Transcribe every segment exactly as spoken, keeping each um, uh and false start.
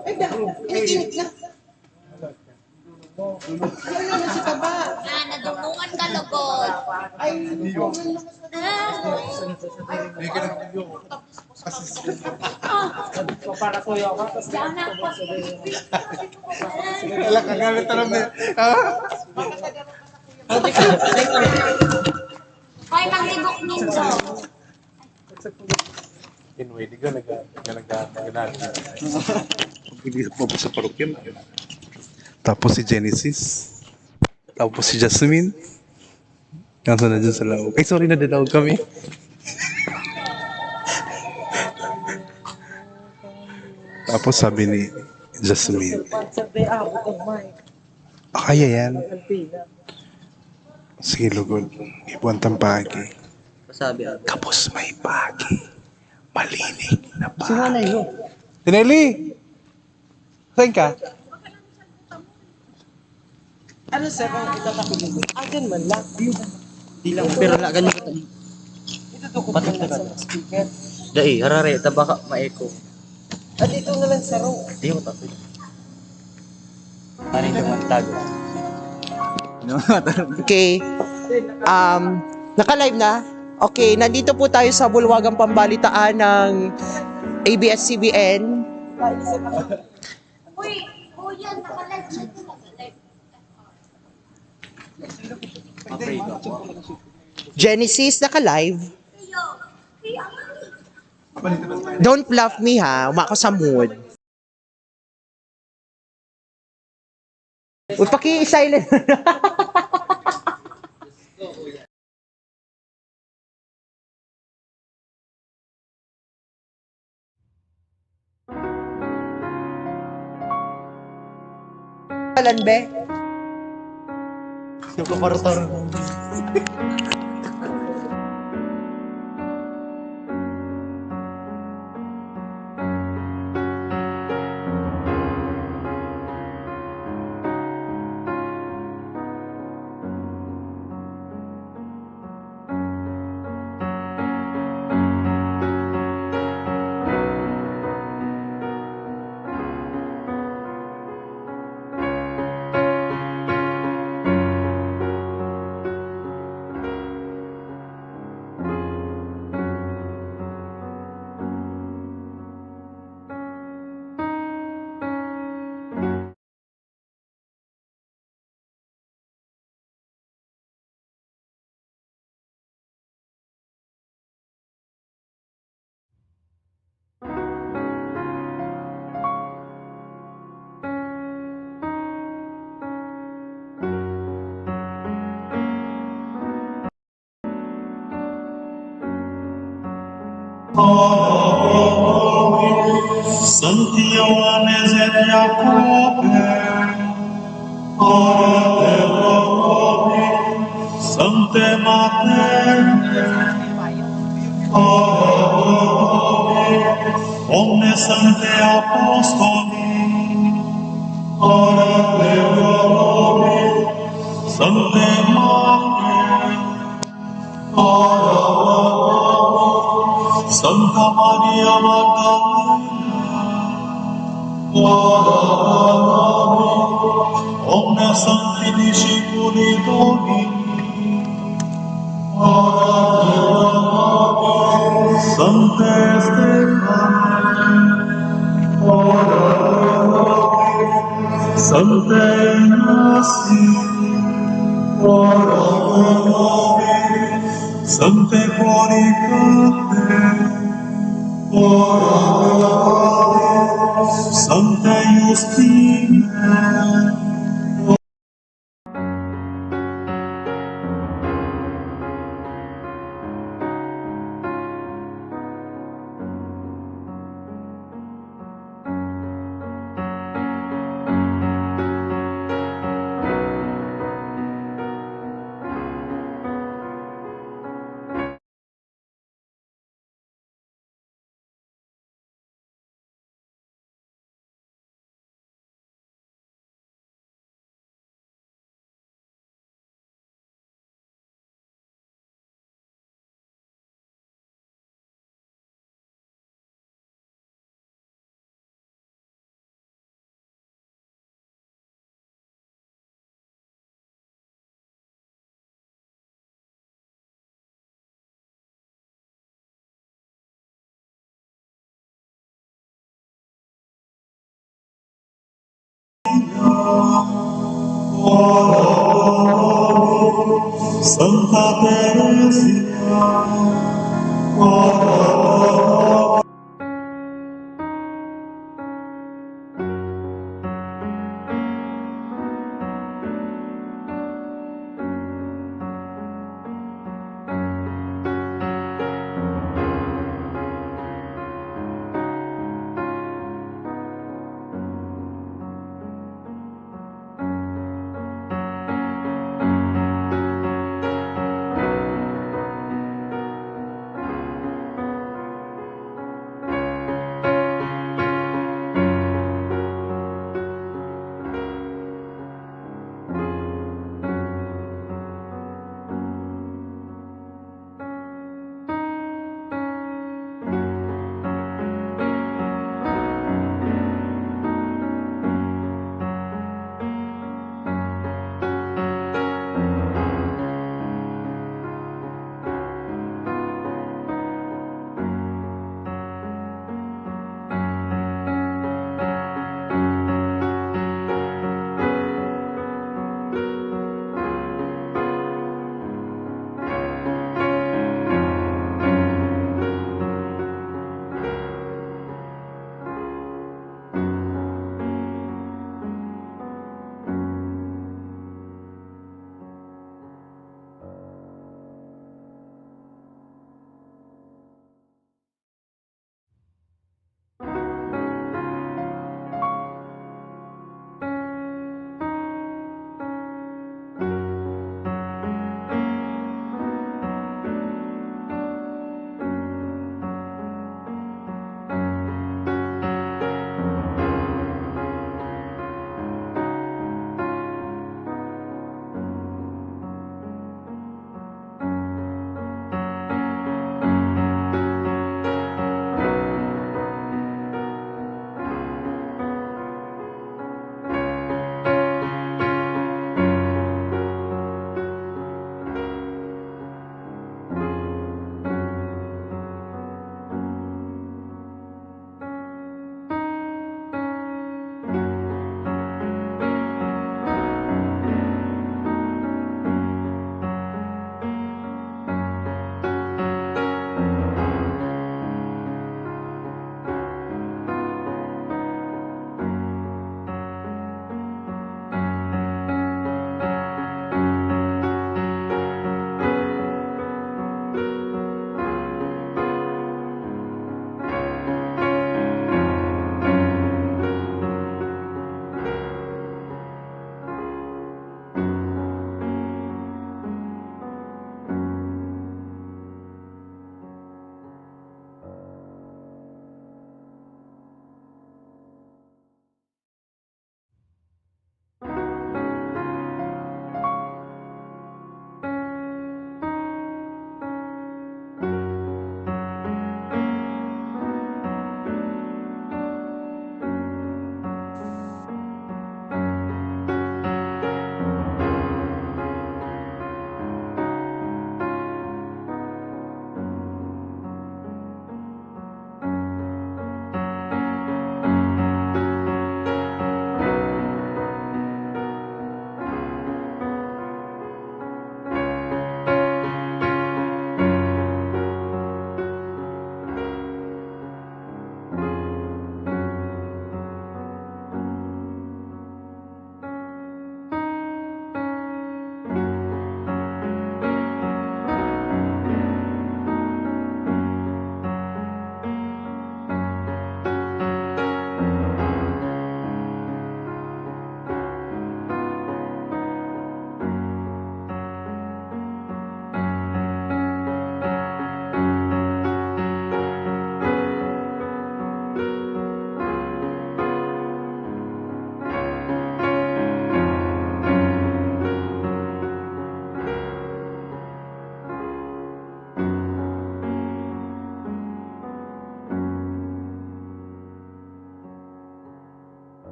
Ay, da, nag-init na. Ano naman si Taba? Ah, nadungungan ka, lugod. Ay, ah. Wala ka galit alam niya. Hoy, manglibok ninyo. Anyway, di ka nag- nag- nag- nag- Hindi pa po sa parokya. Tapos si Genesis. Tapos si Jasmine. Kaso na dyan sa laog. Ay, sorry, nadalaog kami. Tapos sabi ni Jasmine, "Ah, kaya yan." Sige, lugod. Ibuan tang pagi. Sabi ako. Kapos may pagi. Malinig na pagi. Sinanay mo. Tinelli! Saan ka? Ano sa kung kita ka pinili? Akin man lang. Di lang. Pero wala ganun ka. Ito to ko lang sa speaker. Dai, harare, ta baka ma-echo. At ito na lang sa row. Di ko tapos. Ano yung tumantag? Okay. Um, naka-live na? Okay, nandito po tayo sa Bulwagang Pambalitaan ng A B S C B N. Uy, kuya, nakalive na ito. Nakalive. Genesis, naka-live? Don't bluff me ha, uma ako sa mood. Uy, paki-silent. Palan, be? Yung kapartar. Santi Ioane Zeriacope, ora pro nobis, Sante Mater, ora pro nobis, omnes Sancte Apostoli, ora pro nobis, Sante Mater, Santa Maria Magdalena, omnes sancti discipuli Domini, Sante Stefano, Sante Ignacio, Sante Polycarpe, Sante Justina. Santa Teresia,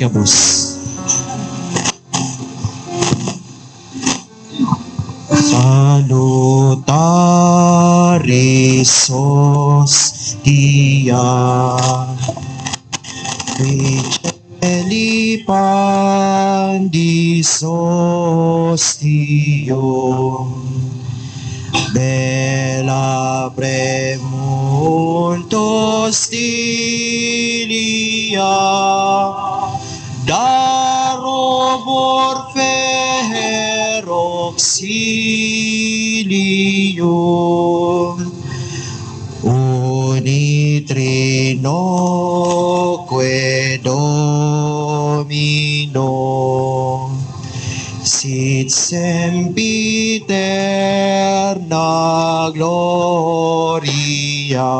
Gabos. Salutaris Hostia. Eceli Pandis Hostium. Bella Premuntos Tilia. Darobor Ferox Ilium. Unitrinoque Domino. Sit Sempiterna Gloria.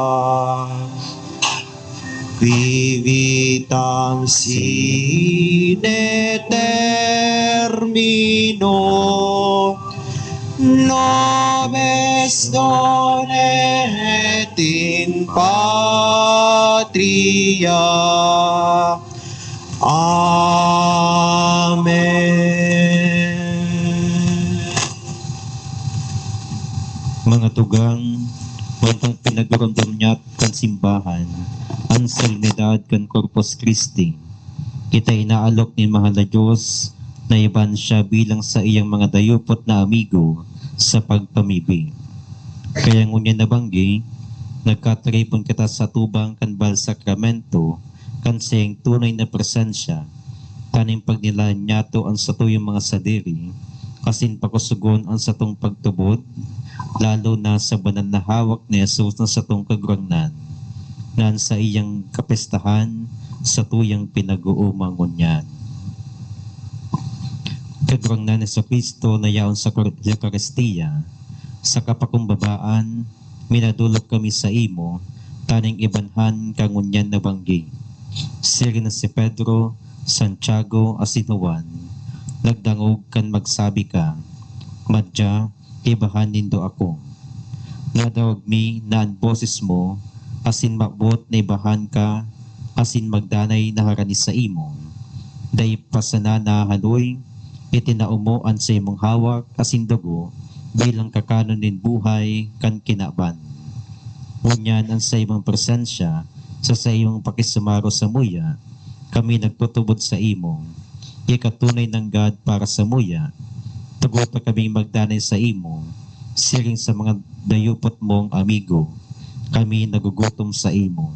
Qui vitam sine termino, nobis donet in patria. Amen. Mga tugang, mantang pinagurumdom niya kan simbahan an solemnidad kan Corpus Christi, kita inaalok nin mahal na Diyos na iban siya bilang saiyang mga dayupot na amigo sa pagpamibi. Kaya ngunyan na banggi, nagkatiripon kita sa tubang kan Bahal Sakramento kan saiyang tunay na presensya, tanganing pagnilayan niyato an satuyang mga sadiri, asin pakosogon an satong pagtubod, lalo na sa banal na hawak ni Jesus na satong Kagurangnan, na an saiyang kapestahan satuyang pinag-ooma ngunyan. Kagurangnan Jesu-Cristo na yaon sa Kor-, Eukaristia, sa kapakumbabaan, minadolok kami saimo, tanganing ibanhan ka ngunyan na banggi. Siring na si Pedro, Santiago, asin Juan, nagdangog kan magsabi ka, "Madya, ibahan nindo ako." Nadangog mi na an boses mo, asin mabot na ibahan ka, asin magdanay na harani saimo. Dai pa sana nahahaloy, itinao mo an saimong hawak asin dugo bilang kakanon nin buhay kan kinaban. Ngunyan an saimong presensya sa saimong pakisumaro samuya, kami nagtutubod saimo. Ika tunay nanggad para samuya. Tugotan kaming magdanay saimo, siring sa mga dayupot mong amigo. Kami nagugutom saimo.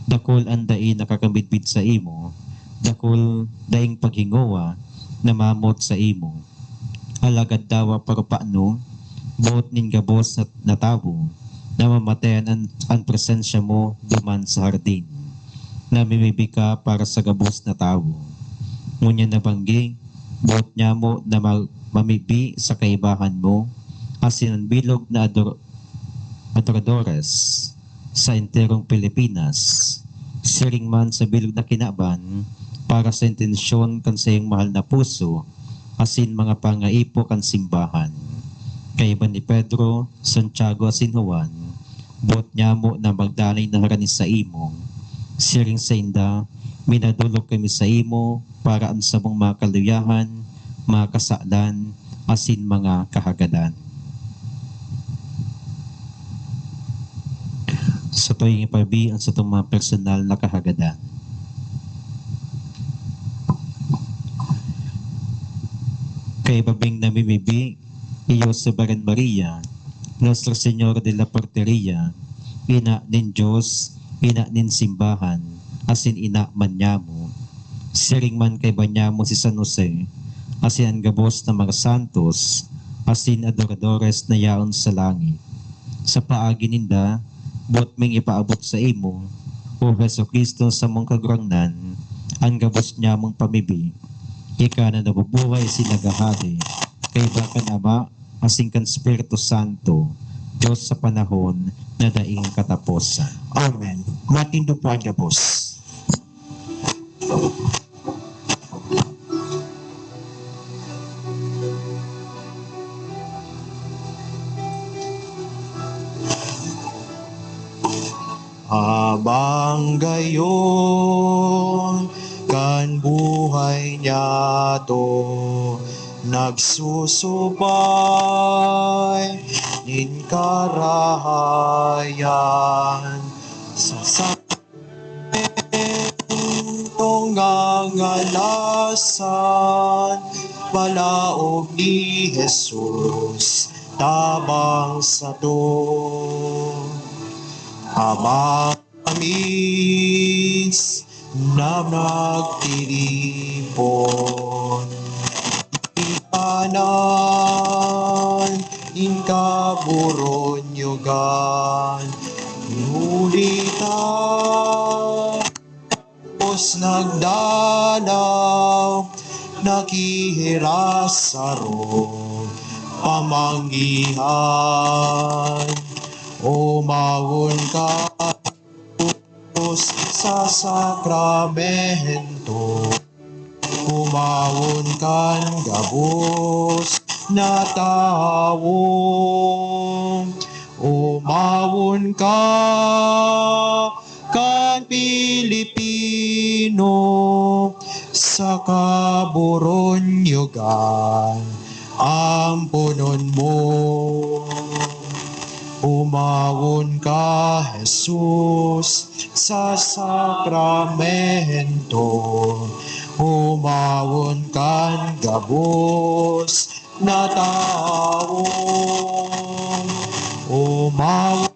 Dakul an dai nakakamidbid saimo, dakul daing paghingowa na mamot saimo. Alagad dawa parupano, boot nin gabos na, na tawo, namamatayan an, an presensya mo duman sa hardin. Namimibi ka para sa gabos na tawo. Ngunyan na banggi, boot nyamo na mag-, mamibi sa kaibahan mo, asin an bilog na ador-, adoradores sa enterong Pilipinas, siring man sa bilog na kinaban para sa intensyon kan saiyang mahal na puso asin mga pangaipo kan simbahan. Kaiba ni Pedro, Santiago asin Juan, boot nyamo na magdanay na harani saimo. Siring sainda, minadolok kami saimo para an samong mga kaluyahan, mga kasalan, asin mga kahagadan. Satuyang ipabi an satong mga personal na kahagadan. Kaiba ming namimibi iyo sa Virgen Maria, Nuestra Señora de la Porteria, Ina nin Dios, Ina nin Simbahan, asin Ina man nyamo. Siring man kaiba nyamo si San Jose, asin an gabos na mga santos, asin adoradores na yaon sa langit. Sa paagi ninda, boot ming ipaabot saimo, O Jesu-Cristo, samong Kagurangnan, an gabos nyamong pamibi. Ika na nabubuhay asin naghahade, kaiba kan Ama, asin kan Espiritu Santo, Dios sa panahon na daing kataposan. Amen. Matindog po ang gabos. Habang gayon, kan bu- ato nagsusupay nin karahayan sa sentong ngangalasan, palaog ni Jesus tabang sato. Ama, amis na nagtiripon, ikanan in kaburunyogan, huli ta Diyos nagdalaw, nakihiras sa rog pamanggihan. Umawon ka, Diyos, sa sakramento. Umawon kan gabos na tawo. Umawon ka kan Pilipino sa kaburunyogan. Amponon mo. Umawon ka, Jesus, sa sakramento. Umawon kan gabos na tawo. Umawon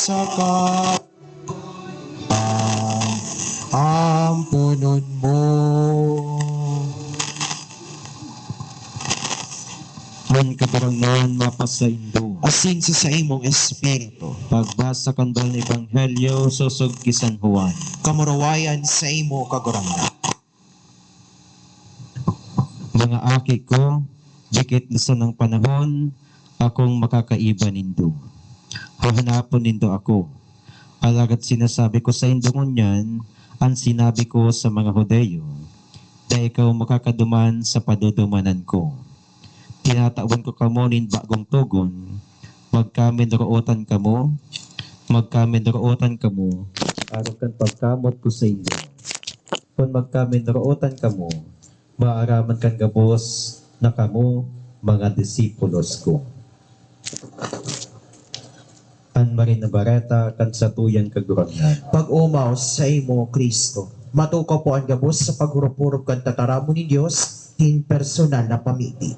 sa ka-, amponon mo. An Kagurangnan mapasaindo. Asin sa saimong espiritu. Pagbasa kan Banal na Ebanghelyo sosog ki San Juan. Kamurawayan saimo, Kagurangnan. Mga aki ko, dikit na sanang panahon akong makakaiba nindo. Hahanapon nindo ako. Alagad sinasabi ko saindo ngunyan an sinabi ko sa mga Judio, "Dai kamo makakaduman sa padudumanan ko." Tinatawan ko kamo nin bagong togon, magkaminurootan kamo, magkaminurootan kamo, arog kan pagkamot ko saindo. Kun magkaminurootan kamo, maaraman kan gabos na kamo mga disipulos ko. An Marahay na Bareta kan satuyang Kagurangnan. Pag-omaw saimo, Cristo. Matukaw po an gabos sa paghurup-hurup kan tataramon nin Dios nin personal na pamibi.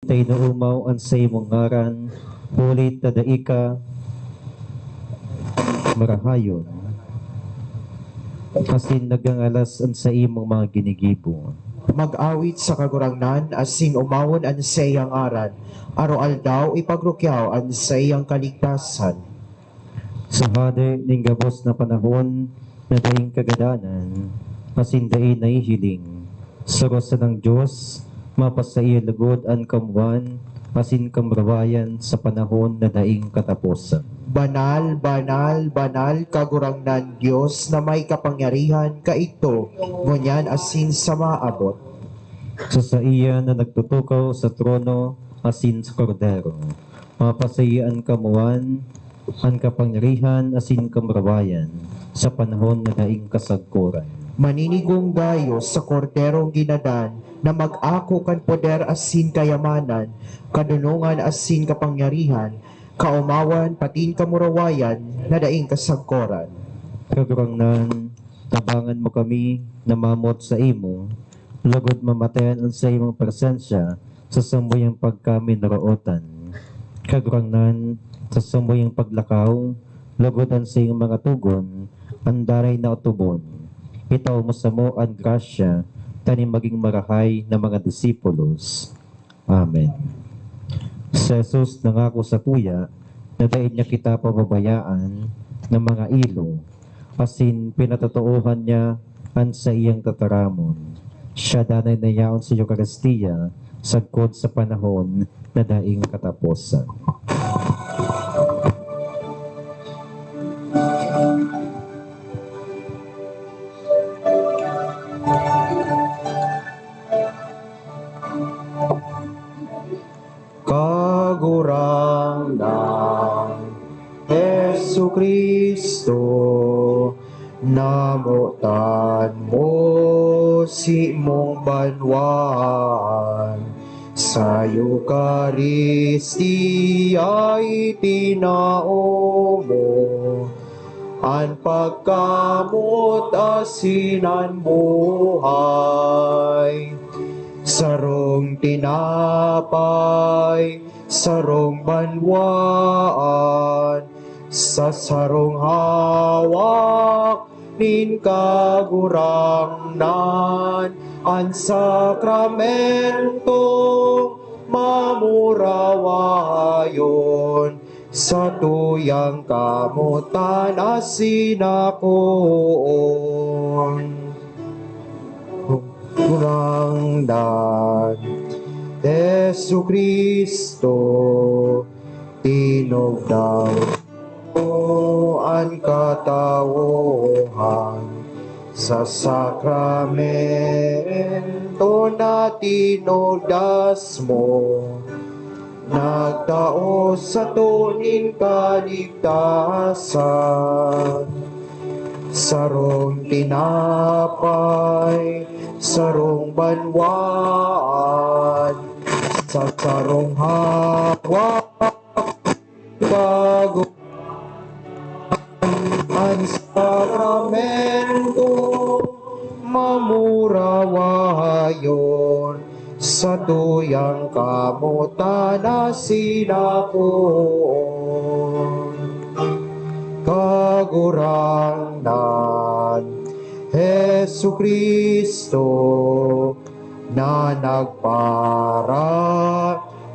Ta inoomaw an saimong ngaran, huli ta dai ka marahayon, asin nagangalas an saimong mga ginigibo. Mag-awit sa Kagurangnan asin omawon an saiyang ngaran. Aroaldaw ipagrukyaw an saiyang kaligtasan. Sa hade nin gabos na panahon na daing kagadanan, asin dai nahihiling, saro sanang Dios, mapasaiya logod an kamuan asin kamurawayan sa panahon na daing kataposan. Banal, banal, banal, Kagurangnan Dios na may kapangyarihan, kaidto, ngunyan asin sa maabot. Sa saiya na nagtutukaw sa trono asin sa Kordero, mapasaiya an kamuan, an kapangyarihan asin kamurawayan sa panahon na daing kasagkoran. Maninigong gayo sa Korderong ginadan na mag-ako kan poder asin kayamanan, kadonongan asin kapangyarihan, kaomawan, patin kamurawayan na daing kasagkoran. Kagurangnan, tabangan mo kami na mamot saimo, logod mamatayan an saimong presensya sa samuyang pagkaminarootan. Kagurangnan, sa samuyang paglakaw, logod an saiyang mga togon, an danay na otobon. Itao mo samo an grasya tanganing magin marahay na mga disipulos. Amen. Si Jesus nangako satuya na dai niya kita pababayaan na mangailo, asin pinatotoohan niya an saiyang tataramon. Siya danay na yaon sa Eukaristia sagkod sa panahon na daing kataposan. Kagurangnan Jesu-Cristo, namotan mo simong banwaan, sa Eukaristia itinao mo an pagkamoot asin an buhay. Sarong tinapay, sarong banwaan, sa sarong hawak nin Kagurangnan, an sakramentong mamurawayon, satuyang kamotan asin akoon. Kagurangnan Jesu-Cristo, tinubdan mo an katawohan sa sakramento na tinudas mo. Nagtao sato nin kaligtasan. Sarong tinapay, sarong banwaan, sa sarong hawak, bago an sakramento mamurawayon, satuyang kamotan asin akoon. Kagurangnan Jesu-Cristo, na nagpara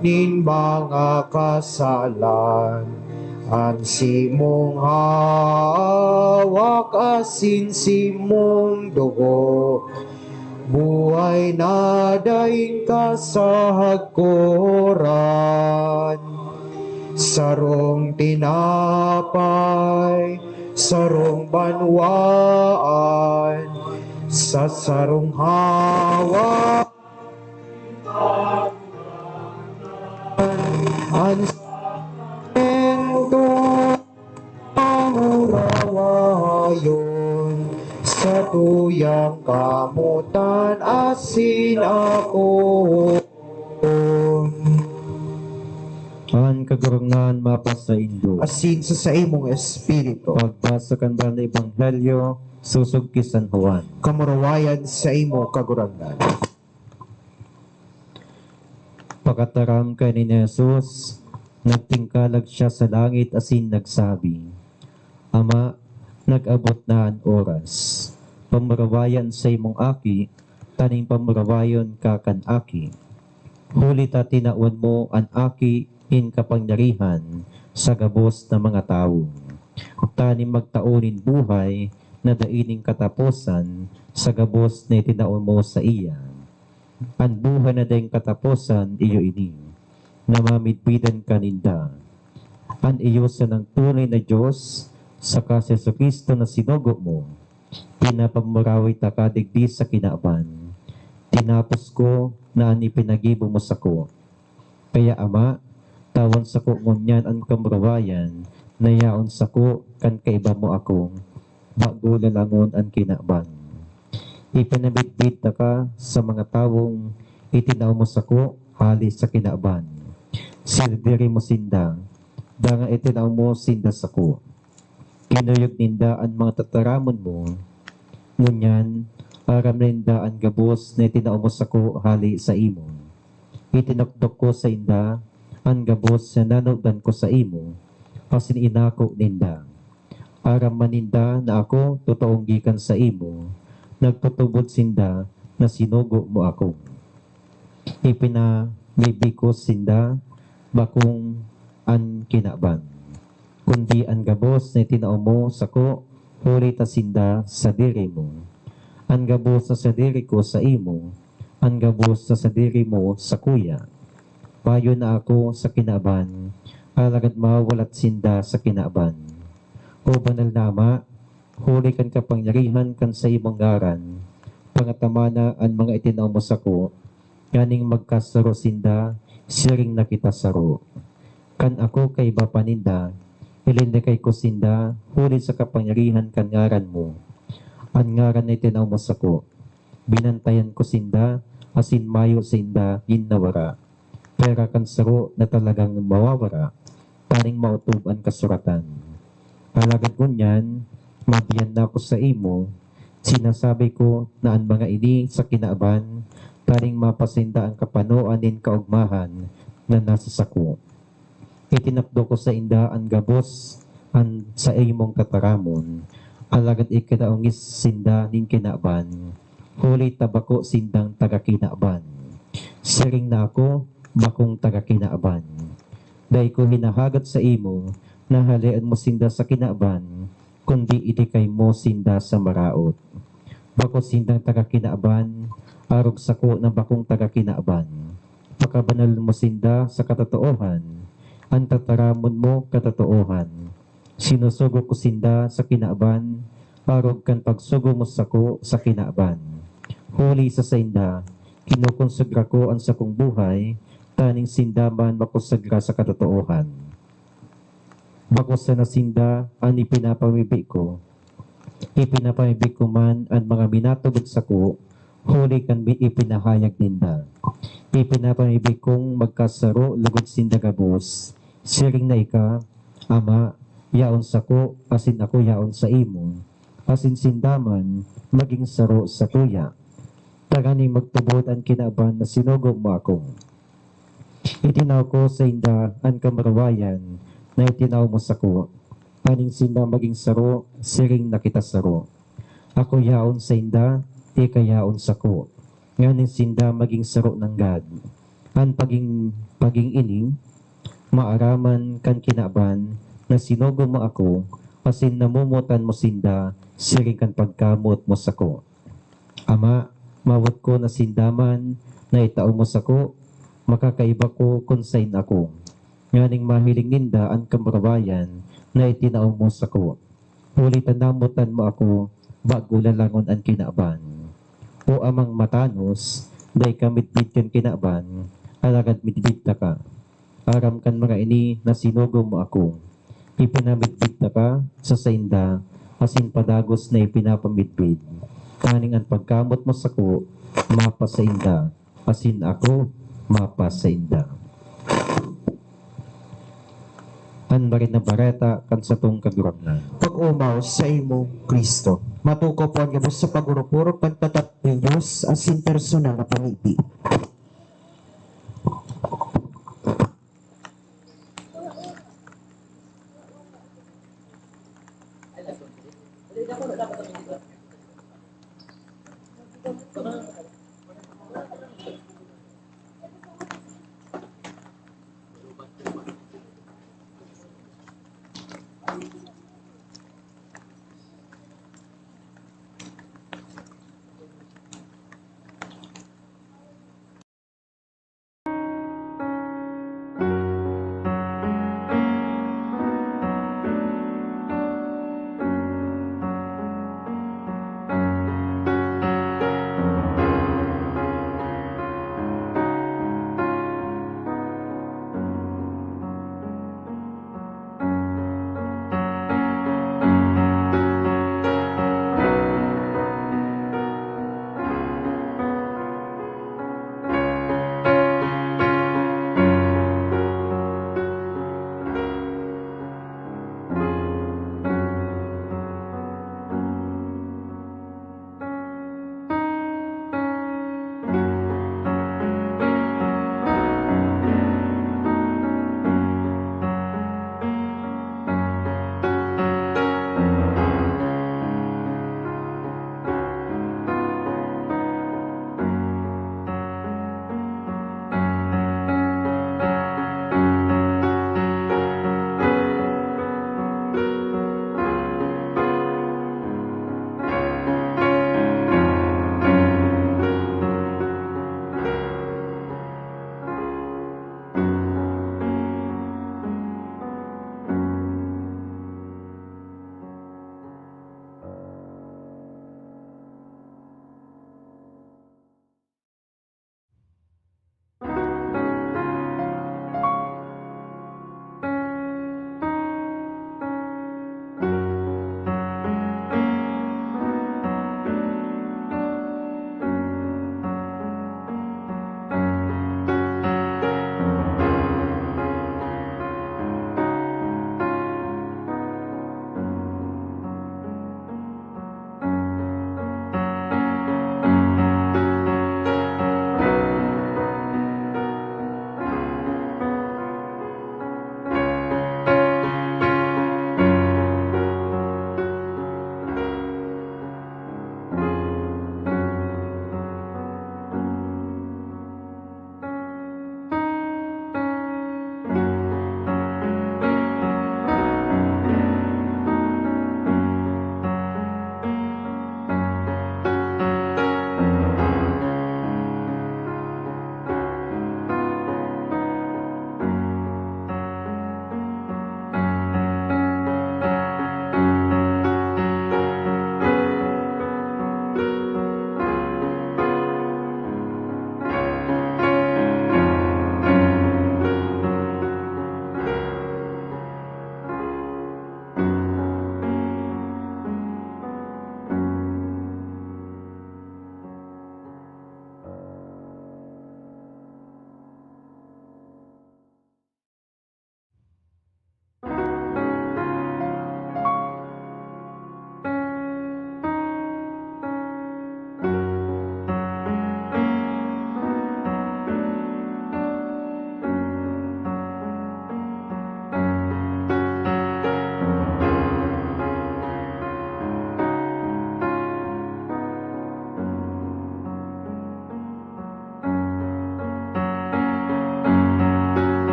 nin mga kasalan, an simong hawak asin simong dugo, buhay na daing kasagkoran. Sarong tinapay, sarong banwaan, sa sarong hawak, an sakramento mamurawayon, satuyang kamotan asin akoon. An Kagurangnan mapasaindo. Asin sa saimong espiritu. Pagbasa kan Banal na Ebanghelyo sosog ki San Juan. Kamurawayan saimo, Kagurangnan. Pakataram kaini ni Jesus, nagtingkalag siya sa langit asin nagsabi, "Ama, nag-abot na an oras. Pamurawayan sa imong aki, tanganing pamurawayon ka kan aki. Huli ta tinawan mo an aki nin kapangyarihan sa gabos na mga tawo, tanganing magtao nin buhay na dai nin kataposan sa gabos na itinao mo saiya. An buhay na daing kataposan iyo ini, na mamidbidan ka ninda. An iyo sanang tunay na Dios, saka si Jesu-Cristo na sinugo mo, pinapamuraway taka digdi sa kinaban. Tinapos ko na an ipinagibo mo sako. Kaya, Ama, tawan sako ngunyan an kamurawayan na yaon sako kan kaiba mo ako, bago lalangon an kinaban. Ipinamidbid taka sa mga tawong itinao mo sako hale sa kinaban. Sinadiri mo sinda, dangan itinao mo sinda sako. Kinuyog ninda an mga tataramon mo. Ngunyan, aram na ninda an gabos na itinao mo sako hale saimo. Itinukdo ko sainda an gabos na nanudan ko saimo, asin inako ninda. Aram man ninda na ako totoong gikan saimo, nagtutubod sinda na sinugo mo ako. Ipinamibi ko sinda, bakong an kinaban, kundi an gabos na itinao mo sako, huli ta sinda sadiri mo. An gabos na sadiri ko saimo, an gabos na sadiri mo sakuya. Mayo na ako sa kinaban, alagad mawalat sinda sa kinaban. O Banal na Ama, huli kan kapangyarihan kan saimong ngaran, pangatamana an mga itinao mo sako, nganing magkasaro sinda, siring na kita saro. Kan ako kaiba pa ninda, ilinakay ko sinda huli sa kapangyarihan kan ngaran mo. An ngaran na itinao mo sako, binantayan ko sinda, asin mayo sinda nin nawara. Pwera kan saro na talagang mawawara, tanganing maotob an kasuratan. Alagad ngunyan, madiyan na ako saimo, sinasabi ko na an mga ini sa kinaban, tanganing mapasinda an kapanoan nin kaogmahan na nasa sako. Itinukdo ko sainda an gabos an saimong tataramon, alagad ikinaongis sinda nin kinaban, huli ta bako sindang taga-kinaban. Siring na ako, bakong taga-kinaban. Dai ko hinahagad saimo na haleon mo sinda sa kinaban, kundi ilikay mo sinda sa maraot. Bako sindang taga-kinaban, arog sako na bakong taga-kinaban. Pakabanal mo sinda sa katotoohan, an tataramon mo katotoohan. Sinusugo ko sinda sa kinaban, arog kan pagsugo mo sako sa kinaban. Huli sa sainda, kinokonsagra ko an sakong buhay, tanganing sinda man makonsagra sa katotoohan. Bako sana sinda an ipinapamibi ko. Ipinapamibi ko man an mga minatubod sako, huli kan mi-, ipinahayag ninda. Ipinapamibi kong magkasaro logod sinda gabos, siring na ika, Ama, yaon sako, asin ako yaon saimo, asin sinda man magin saro satuya, tanganing magtubod an kinaban na sinugo mo ako. Itinao ko sainda an kamurawayan na itinao mo sako, tanganing sinda magin saro, siring na kita saro. Ako yaon sainda, ika yaon sako, nganing sinda magin saro nanggad. An pagin, pagin ini, maaraman kan kinaban na sinugo mo ako, asin namomotan mo sinda, siring kan pagkamot mo sako. Ama, mawot ko na sinda man na itao mo sako, makakaiba ko kun saen ako, nganing mahiling ninda an kamurawayan na itinao mo sako. Huli ta namotan mo ako bago lalangon an kinaban. O Amang matanos, dai ka midbid kan kinaban, alagad midbid taka. Aram kan mga ini na sinugo mo ako. Ipinamidbid taka sa sainda, asin padagos na ipinapamidbid, tanganing an pagkamot mo sako mapasainda, asin ako mapasainda. An Bareta kan satong Kagurangnan. Pag-omaw saimo, Cristo. Matukaw po an gabos sa pagurop-urop kan tatak nin Dios asin personal na pamibi.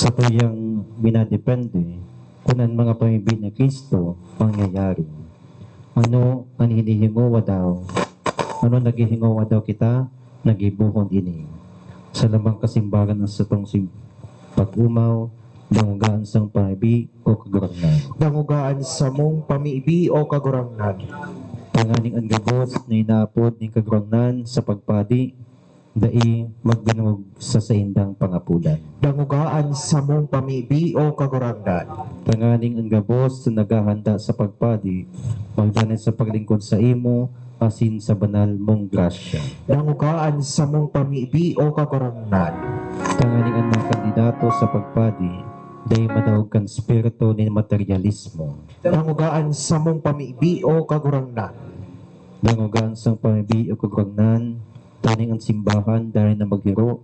Satuyang minadepende kun an mga pamibi ni Cristo mangyayari. Ano an hinihingowa daw? Ano naghihingowa daw kita na gibohon ini? Sa lamang kasimbagan ng satong sim-, pag-umaw, dangoga an samong pamibi, O Kagurangnan. Dangoga an samong pamibi, O Kagurangnan. Tanganing an gabos na inaapod nin Kagurangnan sa pagpadi, dai magdangog sa saindang pangapodan. Dangoga an samong pamibi, O Kagurangnan. Tanganing an gabos na naghahanda sa pagpadi, magdanay sa paglingkod saimo, asin sa banal mong grasya. Dangoga an samong pamibi, O Kagurangnan. Tanganing an mga kandidato sa pagpadi, dai madaog kan espiritu nin materyalismo. Dangoga an samong pamibi, O Kagurangnan. Dangoga an samong pamibi, O Kagurangnan, tanganing an simbahan danay na maghiro,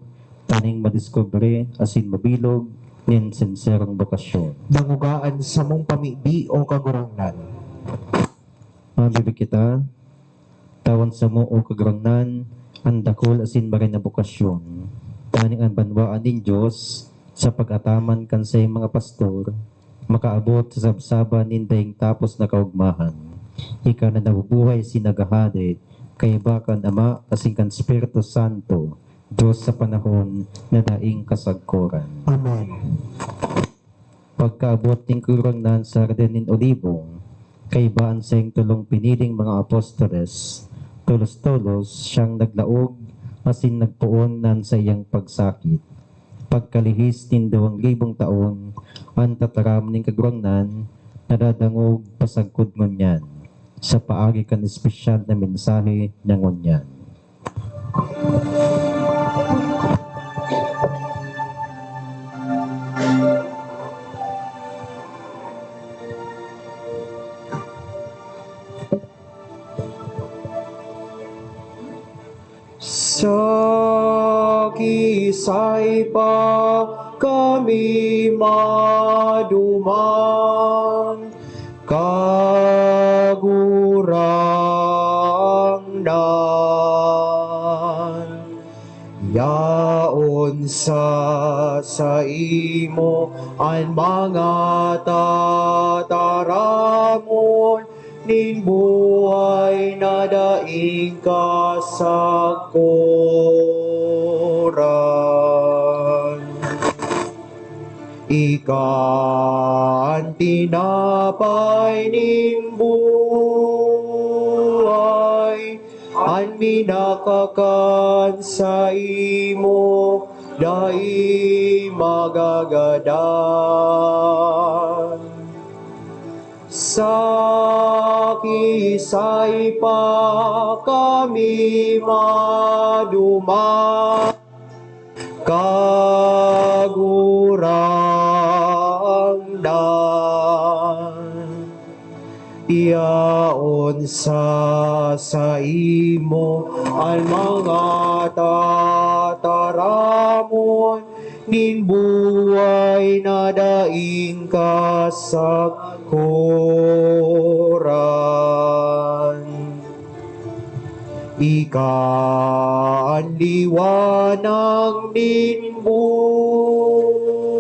tanganing madiskubre asin mabilog nin sinserong bokasyon. Dangoga an samong pamibi, O Kagurangnan. Mabibi kita, tawan samo, O Kagurangnan, an dakul asin maray na bokasyon, tanganing an banwaan nin Dios, sa pag-ataman kan saiyang mga pastor, makaabot sa sabsaban nin daing tapos na kaogmahan. Ika na nabubuhay asin naghahade, kaiba kan Ama asin kan Espiritu Santo, Dios sa panahon na daing kasagkoran. Amen. Pagkaabot nin Kagurangnan sa Hardin nin Olivo, kaiba an saiyang tolong piniling mga apostoles, tolos-tolos siyang naglaog asin nagpoon na an saiyang pagsakit. Pagkalihis nin duwang libong taon, an tataram nin Kagurangnan nadadangog pasagkod ngunyan, sa paagi kan espesyal na mensahe niya ngunyan. Sa kisay pa kami maduman, Kagurangnan. Yaon sa saimo an mga tataramon nin buhay na daing kasagkoran. Ika an tinapay nin buhay, an minakakan saimo dai magagadan. Sa kisay pa kami maduman, Kagurangnan. Yaon sa saimo an mga tataramon nin buhay na daing kasagkoran. Ika an liwanag nin buhay,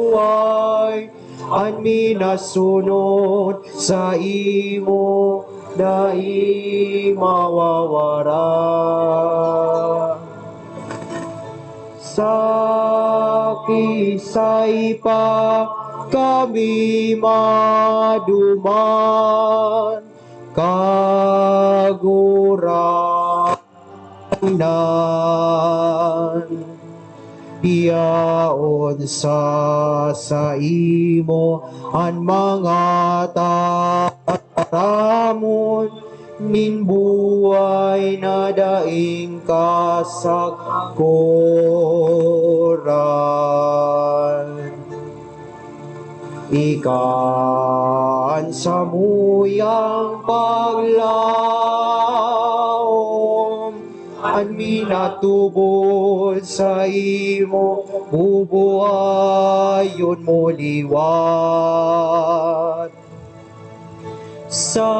an minasunod saimo dai mawawaran. Sa kisay pa kami maduman, Kagurangnan. Yaon sa saimo an mga tataramon nin buhay na daing kasagkoran. Ika an samuyang paglaom, an minatubod saimo, bubuhayon mo liwat. Sa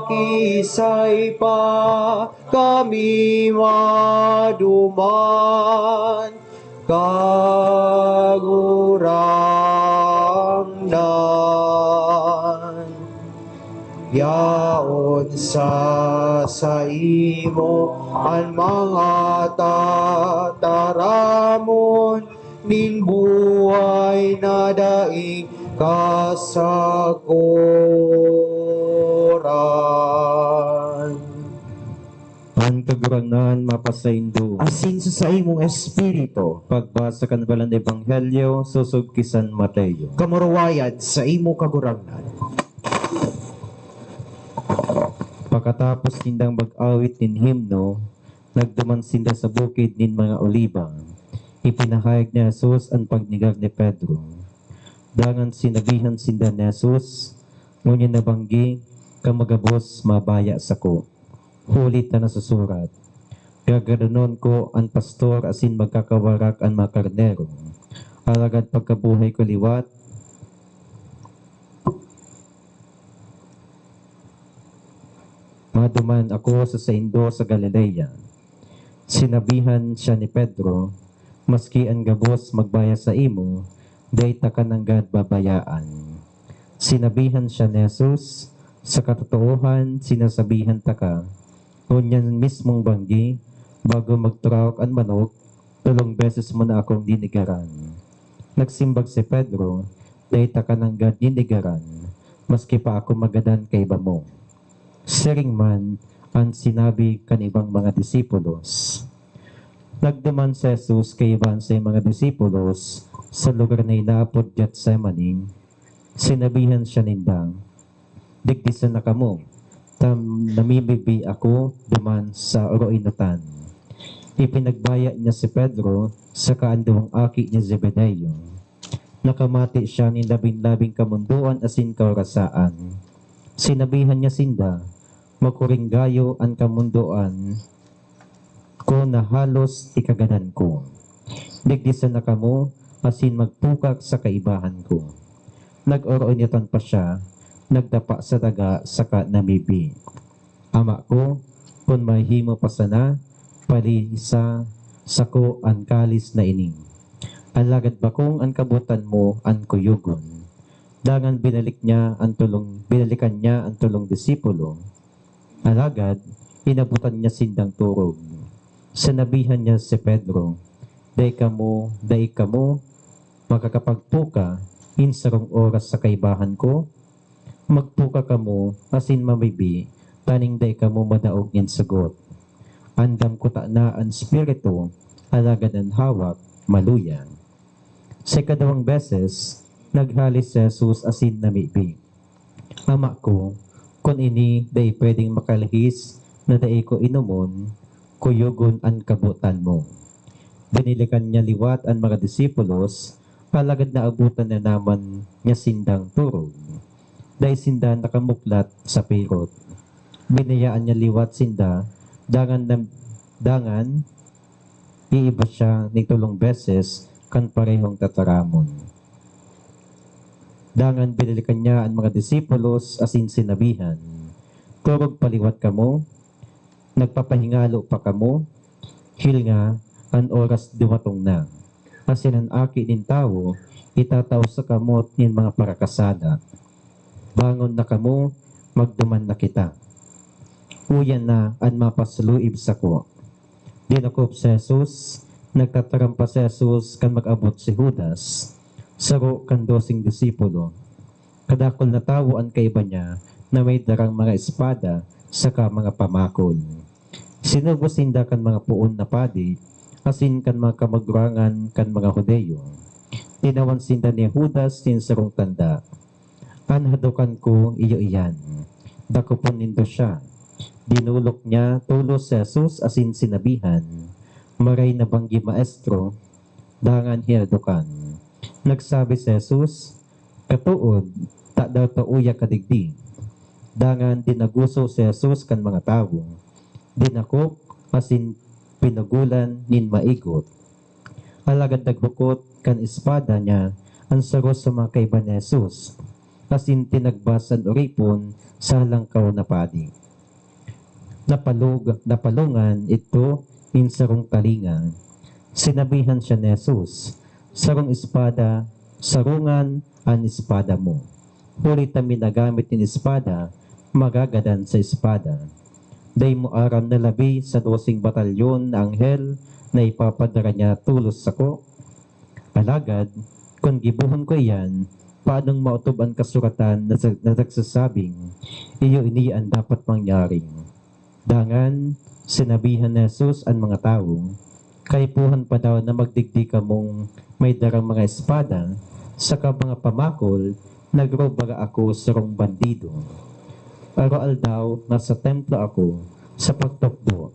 kisay pa kami maduman, Sa saimo an mga tataramon nin buhay na daing kasakoran. An Kagurangnan mapasaindo. Asin sa saimong espiritu. Pagbasa kan Banal na Ebanghelyo sosog ki San Mateo. Kamurawayan sa imo, Kagurangnan. Pakatapos nindang mag-awit nin himno, nagduman sinda sa bukid nin mga Oliba. Ipinahayag ni Jesus an pagnegar ni Pedro. Dangan sinabihan sinda ni Jesus, "Ngunyan na banggi ka magabos mabaya sako, huli ta nasusurat, 'Gagadanon ko an pastor asin magkakawarak an mga karnero.' Alagad pagkabuhay ko liwat, maduman ako sa saindo sa Galilea." Sinabihan siya ni Pedro, "Maski an gabos magbaya saimo, dai taka nanggad babayaan." Sinabihan siya ni Jesus, "Sa katotoohan, sinasabihan taka, ngunyan mismong banggi, bago magturaok an manok, tolong beses mo na akong ninegaran." Nagsimbag si Pedro, "Dai taka nanggad ninegaran, maski pa ako magadan kaiba mo." Siring man an sinabi kan ibang mga disipulos. Nagduman si Jesus kaiba an saiyang mga disipulos sa lugar na inaapod Getsemani. Sinabihan siya ninda, "Digdi sana kamo, ta namimibi ako duman sa oroenotan." Ipinagbaya niya si Pedro saka an duwang aki ni Zebedeo. Nakamate siya nin labing-labing kamondoan asin kaorasaan. Sinabihan niya sinda, "Makuringgayo an kamondoan ko na halos ikagadan ko. Digdi sana kamo asin magpukak sa kaibahan ko." Nag-oroenotan pa siya, nagdapa sa daga saka namibi, "Ama ko, kun mahimo pa sana, palihisa sako an kalis na ini. Alagad bakong an kabotan mo an kuyogon." Dangan binalik niya an tolong, binalikan niya an tolong disipulo. Alagad inabotan niya sindang torog. Sinabihan niya si Pedro, "Dai kamo, dai kamo makakapagpuka nin sarong oras sa kaibahan ko? Magpuka kamo asin mamibi, tanganing dai kamo madaog nin sagot. Andam kutana an espiritu, alagad an hawak maluya." Sa ikaduwang beses, naghale si Jesus asin namibi, "Ama ko, kun ini dai pwedeng makalihis na dai ko inomon, kuyogon an kabotan mo." Binalikan niya liwat an mga disipulos, alagad naabotan na naman niya sindang torog. Dai sinda nakamuklat sa pirot. Binayaan niya liwat sinda, dangan nam-, dangan iiba siya nin tolong beses kan parehong tataramon. Dangan binalikan niya an mga disipulos asin sinabihan, "Torog pa liwat kamo? Nagpapahingalo pa kamo? Hilnga, an oras dumatong na, asin an Aki nin Tawo itatao sa kamot nin mga parakasala. Bangon na kamo, magduman na kita. Uya na an mapasuluib sako." Dinakop si Jesus. Nagtataram pa si Jesus kan mag-abot si Judas, saro kan doseng disipulo. Kadakul na tawo an kaiba niya na may darang mga espada saka mga pamakol. Sinugo sinda kan mga poon na padi asin kan mga kamagurangan kan mga Judio. Tinawan sinda ni Judas nin sarong tanda. "An hadokan ko, iyo iyan. Dakopon nindo siya." Dinolok niya tolos si Jesus asin sinabihan, "Maray na banggi, Maestro." Dangan hinadokan. Nagsabi si Jesus, "Katood, tadaw ta uya ka digdi." Dangan dinaguso si Jesus kan mga tawo, dinakop asin pinugolan nin maigot. Alagad naghukot kan espada niya an saro sa mga kaiba ni Jesus, asin tinagbas an oripon sa halangkaw na padi. Napalog-, napalongan idto nin sarong talinga. Sinabihan siya ni Jesus, "Sarong espada, sarongan an espada mo. Huli ta minagamit nin espada magagadan sa espada. Dai mo aram na labi sa doseng batalyon na anghel na ipapadara niya tolos sako? Alagad, kun gibohon ko iyan, paanong maotob an kasuratan na sa-, na nagsasabing, "Iyo ini an dapat mangyaring"? Dangan, sinabihan ni Jesus an mga tawo, "Kaipuhan pa daw na magdigdi kamong may darang mga espada saka mga pamakol, nagrobaga ako sarong bandido. Aroaldaw, nasa templo ako sa pagtukdo,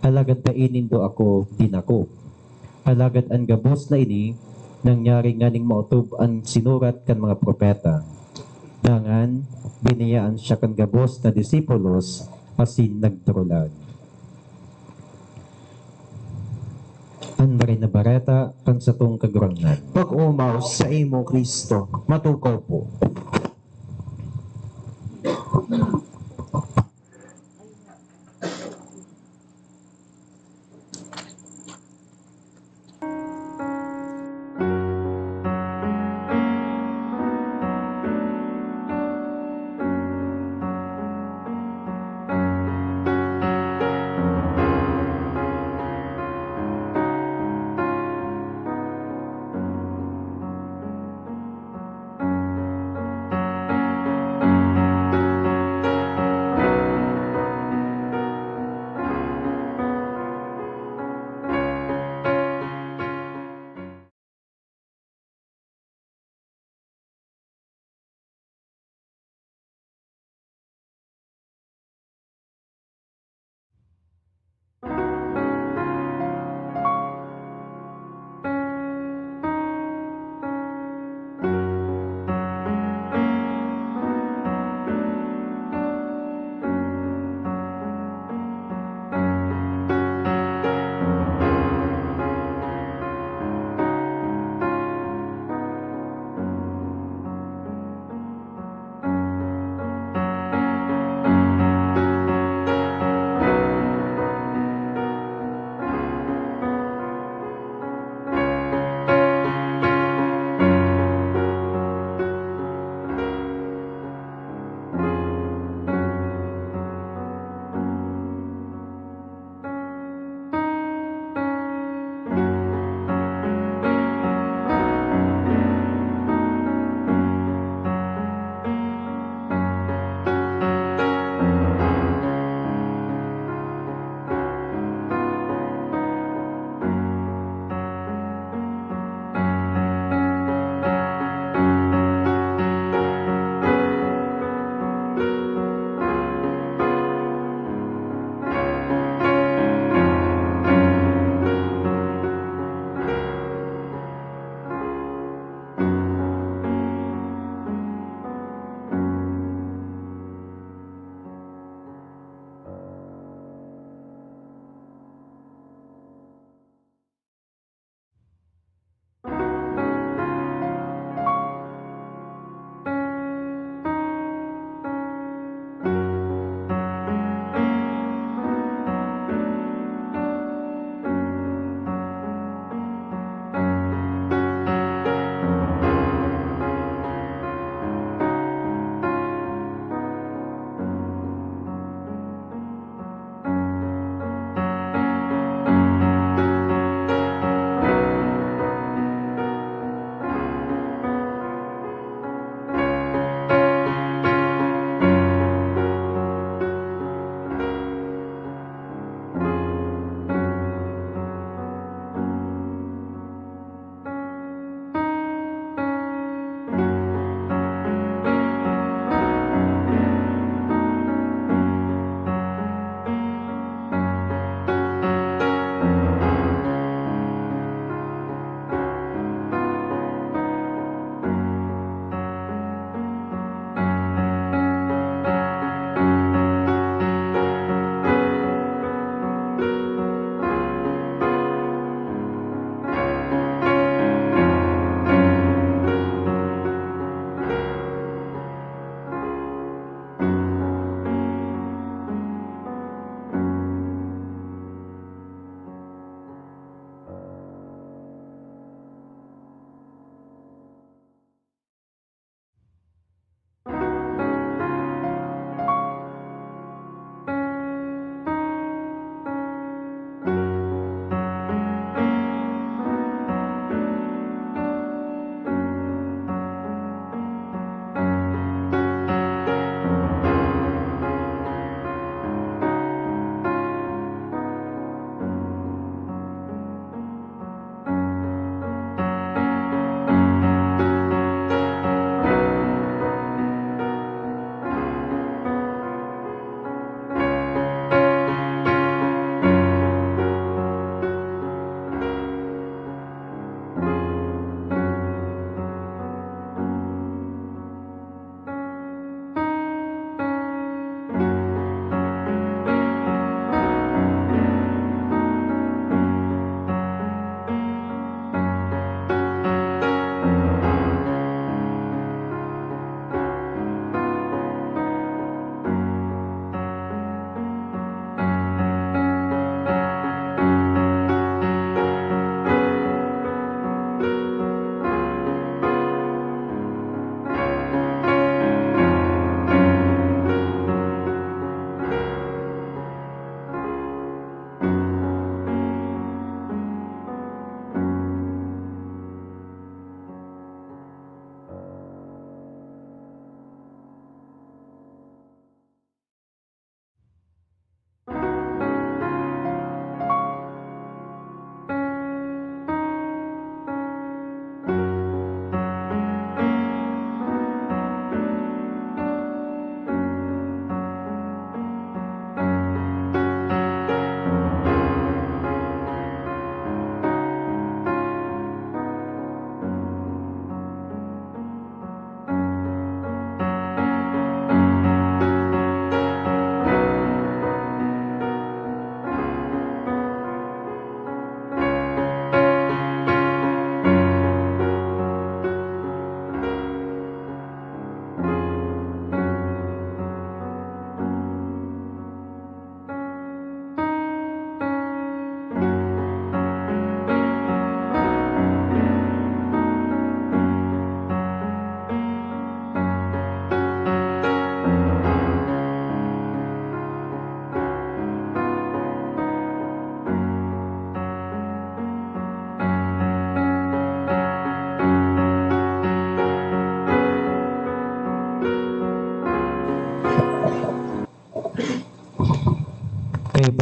alagad dai nindo ako dinakop." Alagad an gabos na ini nangyari nganing maotob an sinurat kan mga propeta. Dangan, biniyaan siya kan gabos na disipulos asin nagdurulag. An Marahay na Bareta kan satong Kagurangnan. Pag-omaw saimo, Cristo. Matukaw po.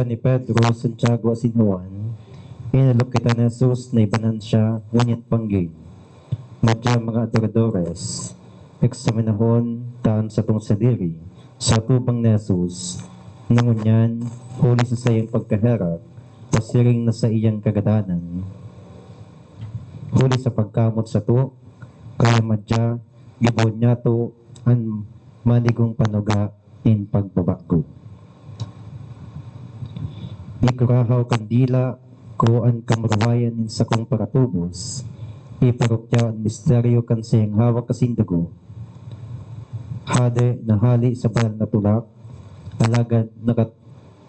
Ni Pedro, Santiago asin Juan, inalok kita ni Jesus na ibanan siya ngunyan panggi. Madya, mga adoradores, eksaminahon ta an satong sadiri sa atubang ni Jesus na ngunyan, huli sa saiyang pagkaherak, pasiring na saiyang kagadanan. Huli sa pagkamot sato, kaya madya, gibohon niyato an manigong panuga nin pagbabago. Igurahaw kan dila ko an kamurawayan nin sakong paratubos, iparukyaw an misteryo kan saiyang hawak asin dugo. Hade na hale sa banal na tulak, alagad nakat-,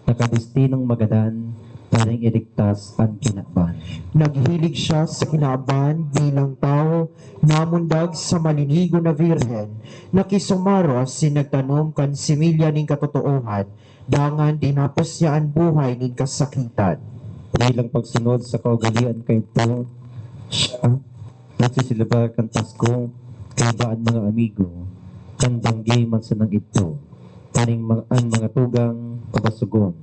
nakadestinong magadan tanganing iligtas an kinaban. Naghilig siya sa kinaban bilang tawo, namundag sa malinigo na birhen, nakisumaro asin nagtanom kan similya nin katotoohan, dangan tinapos niya an buhay nin kasakitan. Bilang pagsunod sa kaugalean kaidto, siya nagsiselebrar kan Pasko kaiba an mga amigo, kan banggi man sanang idto, tanganing ma-, an mga tugang pabasogon,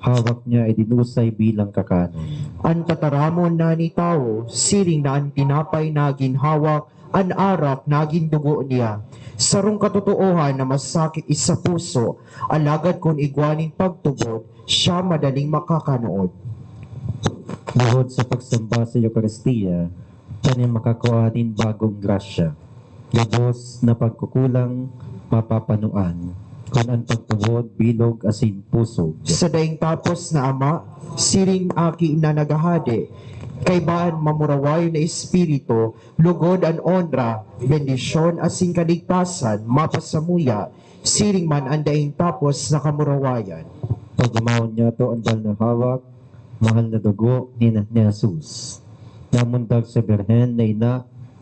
hawak niya idinusay bilang kakanon. An tataramon na ni tawo, siring na an tinapay nagin hawak, an arak nagin dugo niya. Sarong katotoohan na masakit sa puso, alagad kun igwa nin pagtubod, siya madaling makakanood. Buhod sa pagsamba sa Eukaristia, tanganing makakua nin bagong grasya, gabos na pagkukulang mapapanoan, kun an pagtubod bilog asin pusog. Sa daing tapos na Ama, siring Aki na naghahade, kaiba an mamurawayon na Espiritu, lugod an onra, bendisyon asin kaligtasan mapasamuya, siring man an daing tapos na kamurawayan. Pagdamawon niyato an banal na hawak, mahal na dugo ni, ni Jesus, namundag sa Birhen na ina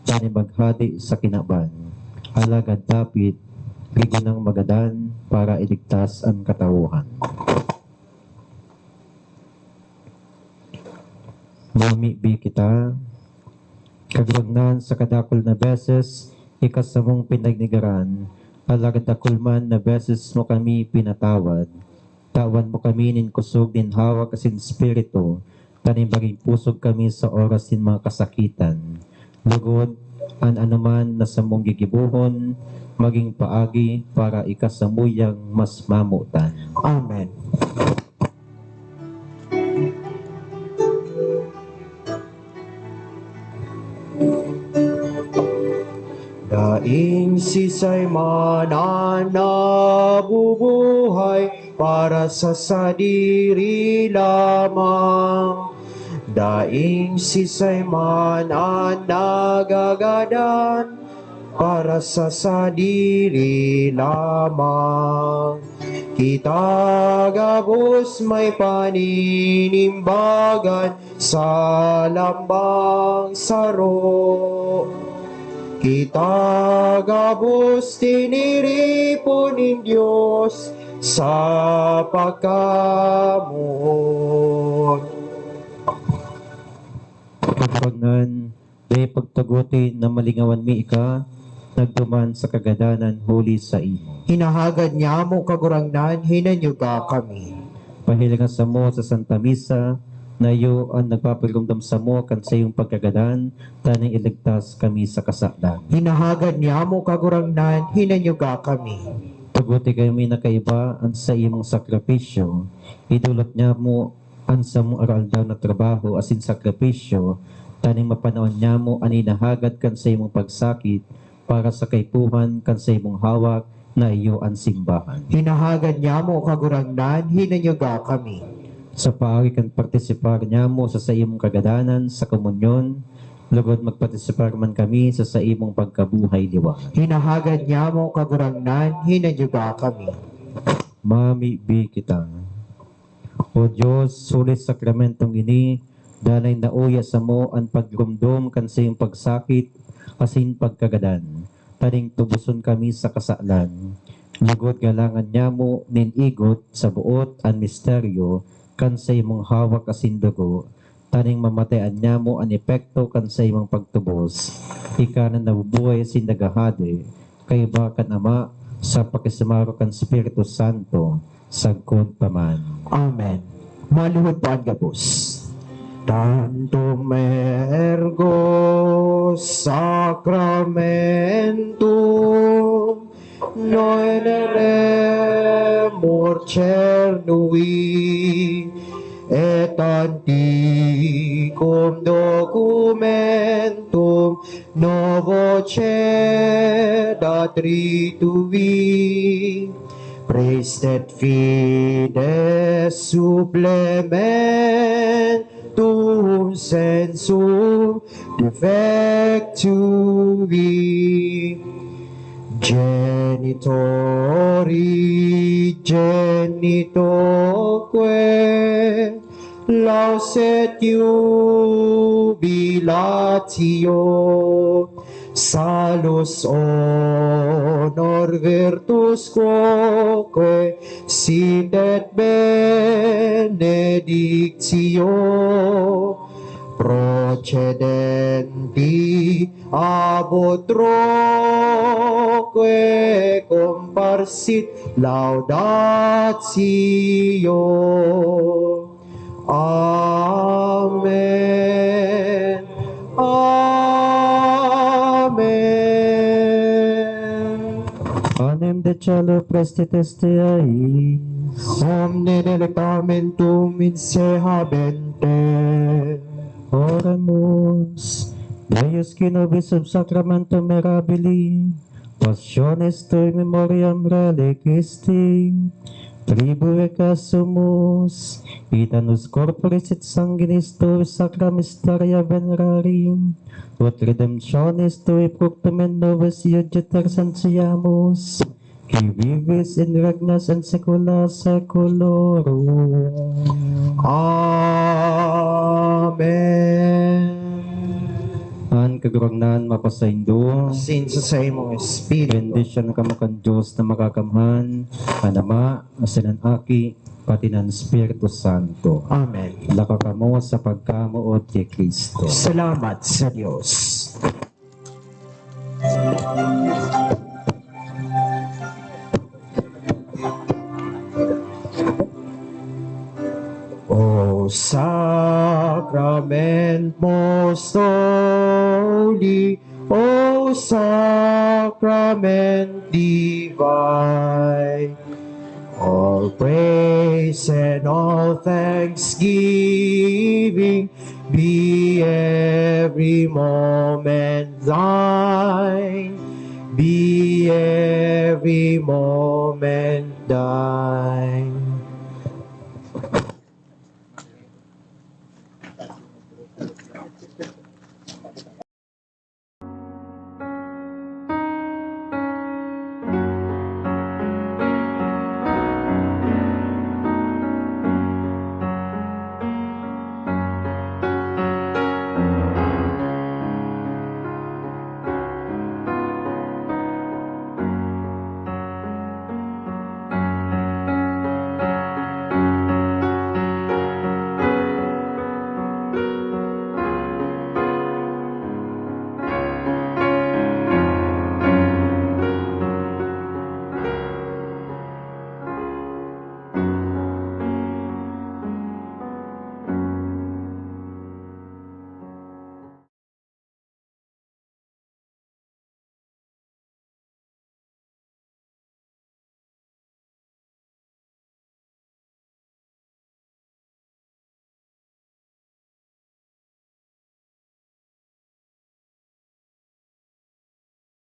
tanganing maghade sa kinaban, alagad dapit, giginang magadan para iligtas an katawhan. Mamibi kita. Kagurangnan, sa kadakul na beses, ika samong pinagnegaran, alagad dakul man na beses mo kami pinatawad. Tawan mo kami nin kusog nin hawak asin espiritu, tanganing magin pusog kami sa oras nin mga kasakitan. Lugod, an anoman na samong gigibohon, magin paagi para ika samuyang mas mamotan. Amen. Daing siisay man an nabubuhay para sa sadiri lamang. Daing siisay man an nagagadan para sa sadiri lamang. Kita gabos may paninimbagan sa lambang saro. Kita gabos tiniripon nin Dios sa pagkamoot. Kagurangnan, dai pagtugote na malingawan mi ika, nagduman sa kagadanan huli saimo. Hinahagad niamo, Kagurangnan, hinanyuga kami. Pahilinga samo sa Santa Misa, na iyo an nagpapagiromdom samo kan saiyong pagkagadan, tanganing iligtas kami sa kasalan. Hinahagad niamo, Kagurangnan, hinanyuga kami. Tugote kami na kaiba an saimong sakripisyo, idolot niamo an samong aroaldaw na trabaho asin sakripisyo, tanganing mapanaon niamo an hinahagad kan saimong pagsakit para sa kaipuhan kan saimong hawak na iyo an simbahan. Hinahagad niamo, Kagurangnan, hinanyuga kami. Sa paagi kan partisipar niamo sa saimong kagadanan sa komunyon, lugod magpartisipar man kami sa saimong pagkabuhay liwat. Hinahagad niamo, Kagurangnan, hinanyuga kami. Mamibi kita. O Dios, huli sa sakramentong ini, danay nauya samo an pagromdom kan saiyong pagsakit asin pagkagadan, tanganing tuboson kami sa kasalan. Lugod galangan niamo nin igot sa boot an misteryo kan saimong hawak asin dugo, tanganing mamatayan niamo an epekto kan saimong pagtubos. Ika na nabubuhay asin naghahade, kaiba kan Ama, sa pakisumaro kan Espiritu Santo, sagkod pa man. Amen. Maluhod po an gabos. Tantum ergo sacramentum noneremur cernui, et antiquum documentum novo cedat ritui. Praestet fides supplementum sensum defectui. Genitori genitoque lauset jubilatio, salus honor virtus quoque sit et benedictio, procedenti ab utroque comparsit laudatio. Amen. Amen. Panem de caelo, praestet fides tuae. Omne delectamentum in se habente. Oremus. Deus qui nobis sub sacramentum mirabili, passiones tui, memoriam reliquisti, tribueque assumus, ita nos corporis et sanguinis tui sacra mysteria venerari, ut redemptionis tui fructum in nobis iuditter sanciamus, qui vivis et regnas in saecula saeculorum. Amen. An Kagurangnan mapasaindo. Asin sa saimong espiritu. Bendisyunan kamo kan Dios na Makakamhan, an Ama, asin an Aki, pati an Espiritu Santo. Amen. Laka kamo sa pagkamoot ki Cristo. Salamat sa Dios. O sacrament most holy, O sacrament divine, all praise and all thanksgiving be every moment thine, be every moment thine.